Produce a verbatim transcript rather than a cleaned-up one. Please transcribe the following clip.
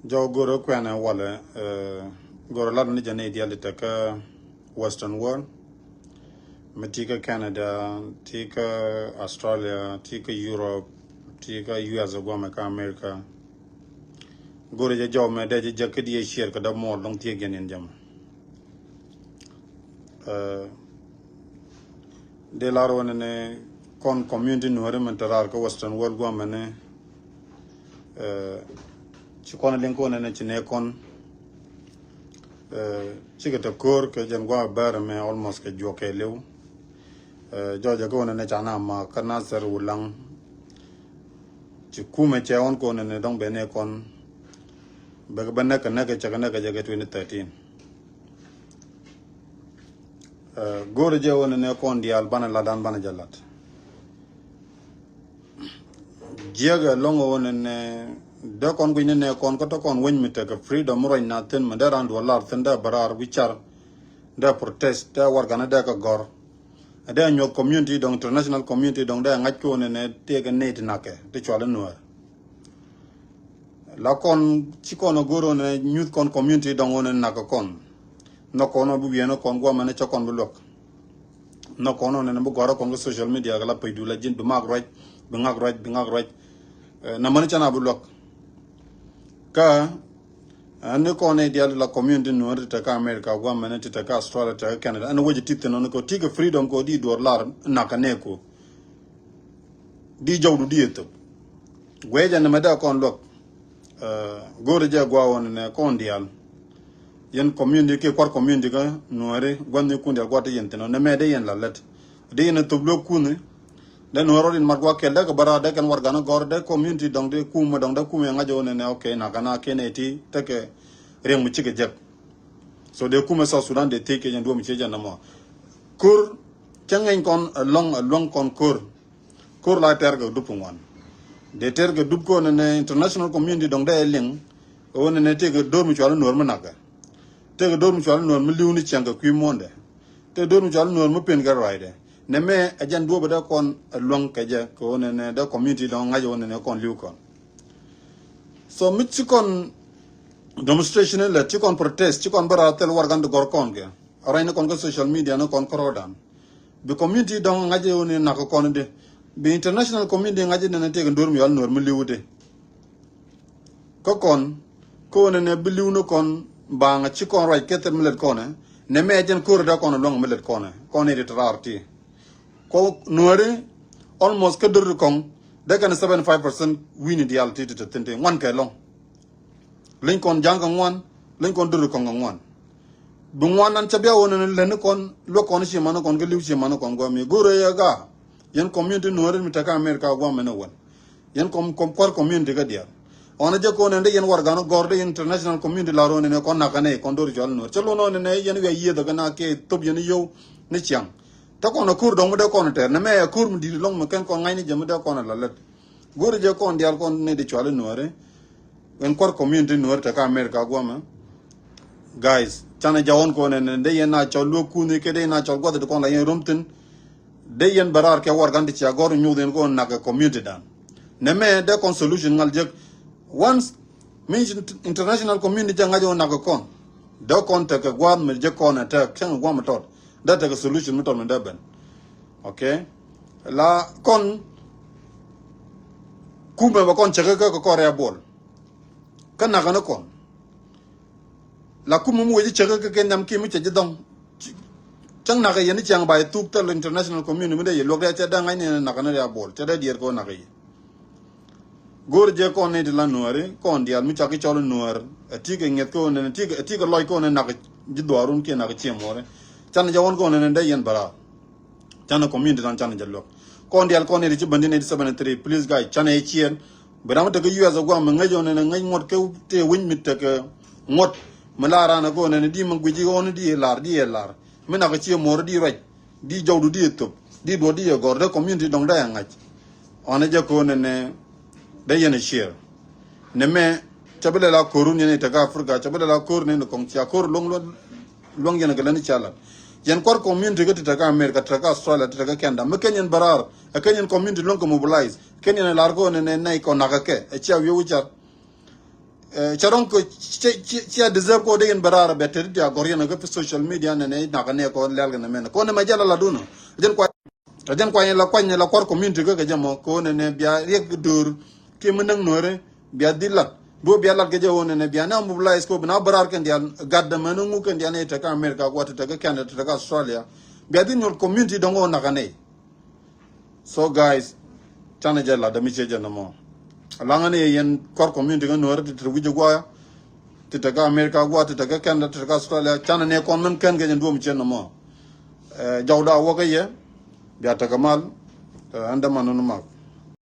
Jɔw go̱rɛ kuɛnɛ walɛ, eh, go̱rɛ lat ni jɛ ni diali tekä Western world. Mi tikä Canada, tikä Australia, tikä Europe, tikä U S a guamɛ kä America. Go̱rɛ jɛ jɔw mɛ dee jɛ jɛ kä diɛ share kä dee mɔɔl dɔŋ tiɛ gɛn in jɛ mɛ. Eh, dee lar wä nɛnɛ kɔn community nuɔri mɛ te rar kä Western world guamɛ ni. Eh, ci kɔn liŋ kɔn nɛnɛ ci nɛ kɔn. Eh, cikɛ te ko̱r kɛ jɛn guamɛ bɛr mɛ almost kɛ juɔk kɛ liw. Eh, jɔjɛ kɛ wä nɛnɛ ca na ma kä Nasir Wulaŋ. Ci kumɛ cɛ wä kɔn nɛnɛ dɔŋ bɛ nɛ kɔn. Bɛ kɛ bɛ nɛkɛ nɛkɛ cɛ kɛ nɛkɛ jɛ kɛ twenty thirteen. Eh, go̱o̱rɛ jɛ wä nɛnɛ kɔn diaal banɛ lat dan banɛ jɛ lat. Jiɛkɛ lɔŋ wä nɛnɛ dee kɔn guic nɛnɛ kɔn kä te kɔn weny mi tekɛ freedom mi ruac na thin mi dee ran duɔl lar thin dee bɛ rar wi̱car dee protest dee warganɛ dee kɛ gɔr. Dee nyuɔth community dɔŋ international community dɔŋ dee ŋa̱c kɛ wä nɛnɛ tëëkɛ nɛy ti na̱kɛ ti cual i̱ nuäär. La kɔn ci kɔn a go̱r ɣän ɛ nyuth kɔn community dɔŋ ɣän ɛ nak kɔn. Nhɔk kɔn ɔ bi wiɛn kɔn guamɛn cä kɔn bi luäk. Nhɔk kɔn ɔ nɛn bi gɔ̱r kɔn kä social media kɛ la page du la ji̱n bi mak ruac, bi ŋak ruac, bi ŋak ruac. Eh, na män cä na bi luäk. Kä ɛn ni kɔn ɛ dial la community nuɔ̱n ti te kä America guamɛn ti te kä Australia ti te kä Canada ɛn wec ti thin ɔ ni kɔ ti kɛ freedom kɔ di duɔr lar nak kɛ nɛ kɔ. Di jɔwdu di ɛ thop. Guɛcɛ nɛmɛ dee kɔn luäk. Eh, go̱o̱rɛ jɛ gua̱a̱ wä nɛnɛ kɔn diaal. Yɛn community kiɛ kua̱r community kä nuääri gua̱n ni kun diaal gua̱a̱ ti yɛn thin ɔ nɛmɛ dee yɛn la lät. Dee yɛn ɛ thop luäk kun. Dee nuäär rɔɔd in mat gua̱a̱ kɛl dee kɛ bä raar dee kɛn warɛgani gɔ̱r dee community dɔŋ dee kumɛ dɔŋ dee kumɛ ŋa̱c ɛ wä nɛnɛ okay nakä na kɛn ɛ ti tekɛ riɛŋ mi cikɛ jek. So dee kumɛ South Sudan dee thiec kɛ jɛn duɔ̱m ciec jɛn nɔmɔ. Ko̱r cä ŋeny kɔn ɛ luäŋ ɛ luäŋ kɔn ko̱r. Ko̱r la tɛr kɛ dup kɛ ŋuan. Dee tɛr kɛ dup kɛ ɣän nɛ international community dɔŋ dee liŋ. Ɣän nɛ tëëkɛ do̱r mi cual i̱ nuɔ̱r mi nakä. Tëëkɛ do̱r mi cual i̱ nuɔ̱r mi li̱w ni ciaŋ kɛ kui̱ muɔ̱ndɛ. Tëëkɛ do̱r mi cual i̱ nuɔ̱r mi pen kɛ ruacdɛ. Nɛ mɛ ɛ jɛn duɔ̱pɛ dee kɔn ɛ luäŋ kɛ jɛ kɛ ɣän nɛ dee community dɔŋ ŋa̱c ɣän nɛ kɔn li̱w kɔn. So mi ci kɔn demonstration ilɛ ci kɔn protest ci kɔn bä raar thil wargan di gɔr kɔn kɛ. Rɛy ni kɔn kä social media ni kɔn kärɔɔdan. Bi community dɔŋ ŋa̱c i̱ wuni nak kɔn di. Bi international community ŋa̱c i̱ nɛn tëëk in duɔ̱r mi yɔl nuɔ̱r mi li̱w di. Kä kɔn kä wuni nɛ bi li̱w ni kɔn baaŋ ci kɔn ruac kɛ thil mi lɛt kɔn ɛ. Nɛ mɛ jɛn ko̱r dee kɔn luäŋ mi lɛt kɔn ɛ kɔn i̱ di tɛ raar ti. Kɔ nuääri almost kä dör di kɔŋ dee kɛn seventy five percent wi̱ni diaal ti ti te thin ti ŋuan kɛ lɔŋ. Leny kɔn ja̱ŋ kɛ ŋuan, leny kɔn duri kɔn kɛ ŋuan. Bi ŋuan an ca bia wä ni leni kɔn luäk kɔn ci mani kɔn kä li̱w ci mani kɔn guami go̱rɛ yɛ ga. Yɛn community nuɔ̱ɔ̱ri mi tekä America guami ni wän. Yɛn kɔm kɔm kuar community kä diaal. Ɔn a jɛ kɔn ɛn dee yɛn wargan gɔr dee yɛn international community la rɔn ɛn kɔn nakä nɛ kɔn dori cɔl nuɔ̱ɔ̱r cɛ lon ɔn ɛn yɛn wiɛ yieth kɛ na kɛ thop yɛn yow ni ciaŋ. Te kɔn a kur dɔŋ mi dee kɔn tɛr ni mɛ a kur mi di̱t lɔŋ mi kɛn kɔn ŋa̱cni jɛ mi dee kɔn a la lät. Go̱ri jɛ kɔn diaal kɔn ni di cuali nuɔri. Ɛn kuar community nuɔri te ka America guamɛ. Guys, canɛ jawon kɔn ɛn de yɛn na cɔl luɔk kuni kɛ de yɛn na cɔl guath di kɔn la yɛn rom thin. De yɛn bɛ raar kɛ wargan di cia gɔr nyuth yɛn kɔn nak community dan. Nɛ mɛ de kɔn solution ŋal jek. Once mi international community jɛ ŋa̱c wä nak kɔn. De kɔn tekɛ guath mi jek kɔn ɛ tek cɛŋ guam tɔt. De tekɛ solution mi tɔt mi de ben. Okay. La kɔn kumɛ bɛ kɔn cɛ kä kä kɔrɛ bol. Kä nakä ni kɔn. La kumɛ mi wec cɛ kä kä kɛ nam ki mi cɛ ji̱ dhɔŋ. Cäŋ nakä yɛn i̱ ciaŋ ba i̱ thuk thil international community mi dee yɛ luɔk dee cɛ dee ŋa̱cni nakä ni ria bol cɛ dee diɛɛr kɛ wä nakä yɛ. Go̱o̱r jɛ kɔn ni ti la nuääri kɔn diaal mi cak i̱ cɔl i̱ nuäär. Ɛ ti kɛ ŋiɛth kɛ wä nɛn ɛ ti kɛ lɔc kɛ wä nɛn nakä ji̱ dhuaarun kiɛ nakä ciɛ muɔri. Canɛ jɛ wän kɛ wä nɛn ɛ dee yɛn bɛ raar. Canɛ community dan canɛ jɛ luäk. Kɔn diaal kɔn ni ti ci bändi ni ti seventy three please guys canɛ yɛ ciɛɛn. Bi ram tekɛ U S a guam mi ŋäc ɣän ɛn ŋäc ŋuɔt kä tëë winy mi tekɛ ŋuɔt. Mi la raan a go̱o̱n ɛn di mi guic i̱ ɣɔn di lar di lar mi nak cie muɔɔr di ruac di jɔwdu di thop di duɔt di gɔr dee community dɔŋ dee ŋa̱c. Ɣɔn ɛ jɛ ko̱o̱n ɛn dee yɛn ɛ ciɛɛr. Nɛ mɛ cɛ bi lɛ la ko̱o̱run yɛn i̱ tekɛ Africa cɛ bi lɛ la ko̱o̱r ni ni kɔŋ cia ko̱o̱r luɔŋ luɔŋ. Luɔ̱ŋ yɛn kɛ lɛni ca lat. Yɛn kuar community kä ti te kä America ti te kä Australia ti te kä Canada mi ken yɛn bɛ raar. Ɛ ken yɛn community luɔ̱ŋ kɛ mobilize ken yɛn ɛ lar kɛ ɣän ɛ nɛ nɛy kɔ nakä kɛ ɛ cia wi̱i̱ wi̱car. Cɛ rɔ̱ŋ kɛ cia deserve kɔ dee yɛn bɛ raar bɛ tɛt ti a gɔr yɛn kɛ fi social media nɛnɛ nak nɛ kɔ lɛl kɛ nɛ mɛn kɔ nɛ mɛ jɛ la la dun. Jɛn kua jɛn kua yɛn la kuany la kuar community kɛ kɛ jɛ mɔ kɔ nɛnɛ bia riɛk dor. Ki mi näŋ nuɔri bia di lat. Duɔ bia lat kɛ jɛ wä nɛnɛ bia nɛ mobilize kɔ bi na bɛ raar kɛn dial gat dɛ mɛn ŋu kɛn dial nɛ tɛ kɛ America kua tɛ tɛ kɛ Canada tɛ tɛ kɛ Australia. Bia di nyuɔl community dɔŋ wä nak nɛ. So guys, canɛ jɛ lat dɛ mi cɛ jɛ nɔmɔ. Laŋä ni yɛn kɔr community kä nuɔrɛ ti te wi̱c guayɔ. Ti te kä America guayɔ, ti te kä Canada, ti te kä Australia. Canɛ ni kɔn mɛn kɛn kɛ jɛ duɔm cɛ nɔmɔ. Jɔw da wä kä yɛ. Bia te kä mal. Ɛn dɛ man nunu mak.